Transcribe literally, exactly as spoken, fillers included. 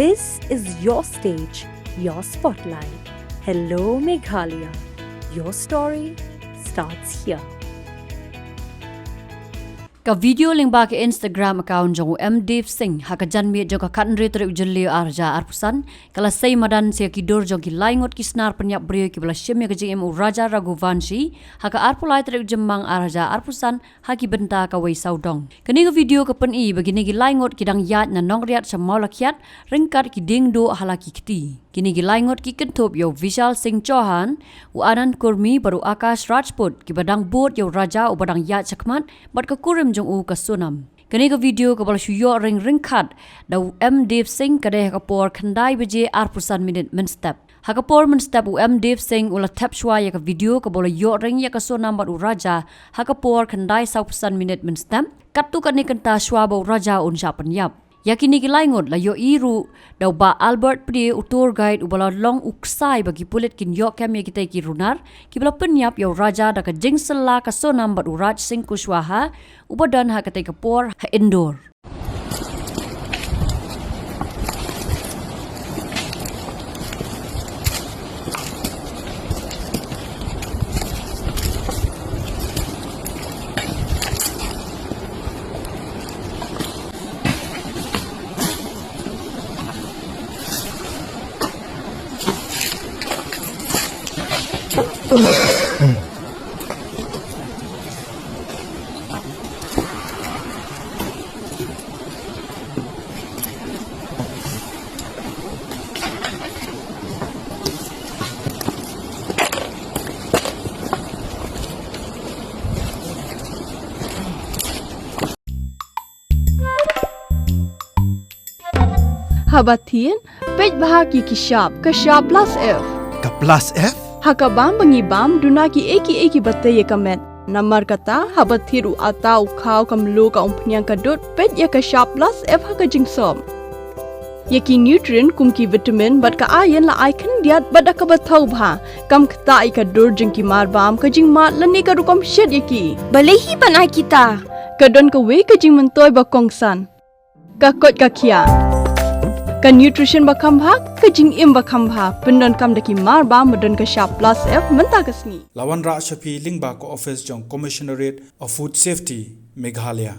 This is your stage, your spotlight. Hello, Meghalaya. Your story starts here. Ka video lyngba ka Instagram account jong u M Dev Singh ha ka janmiet jong ka khathynriew tarik u Jylliew arhajar arphew san ka la sei madan sha ki dur jong ki lai ngut ki snar pynïap briew kiba la shim ïa ka jingim u Raja Raghuvanshi ha ka arphew lai tarik u Jymmang arhajar arphew san ha ki bynta kawei sawdong. Kane ka video ka pyni ba kine ki lai ngut ki dang ïaid na Nongriat sha Mawlakhiat ryngkat ki dieng duh ha la ki kti. Kine ki lai ngut ki kynthup ïa u Vishal Singh Chauhan, u Anand Kurmi bad u Akash Rajput kiba dang bud ïa u Raja uba dang ïaid shakhmat bad ka kurim jong u ka Sonam. Kane ka video kaba la shu ïoh ring ryngkat da u M Dev Singh ka dei ha ka por khyndai baje arphew san minit mynstep. Ha ka por mynstep u M Dev Singh u la thep shuwa ïa ka video kaba la ïoh ring ïa ka Sonam bad u Raja ha ka por khyndai sawphew san minit mynstep. Katto katne kynta shuwa ba u Raja un shah pynïap. Ïa kine ki lai ngut la ïohi ruh da u Bah Albert Pde, u tour guide uba la long u ksai ba ki pulit kin ïoh kem ïa kitei ki runar kiba la pynïap ïa u Raja da ka jingsylla ka Sonam bad u Raj Singh Kushwaha uba don ha katei ka por ha Indore. Haba thied, peit bha ïa ki shap, ka shap plus F. Ka plus F? Ha ka bam ba ngi bam, duna kiei kiei kiba tei ïa ka met. Namar kata, haba thied u atta u khaw, ka mluh, ka umphniang, ka dud, peit ïa ka shap plus F ha ka jingsop. Ïa ki nutrient kum ki vitamin bad ka iron la ai khyndiat bad da kaba thaw bha. Kam ktah ïa ka dur jong ki mar bam, ka jingmad lane ka rukom shet ïa ki. Balei hi ban ai kita? Ka don kawei ka jingmyntoi ba kongsan. Ka koit ka khiah. Ka nutrition ba kham bha, ka jingim ba kham bha. Pyndonkam da ki mar bam ba don ka shap plus F mynta ka sngi. La wanrah sha phi lyngba ka office jong Commissionerate of Food Safety, Meghalaya.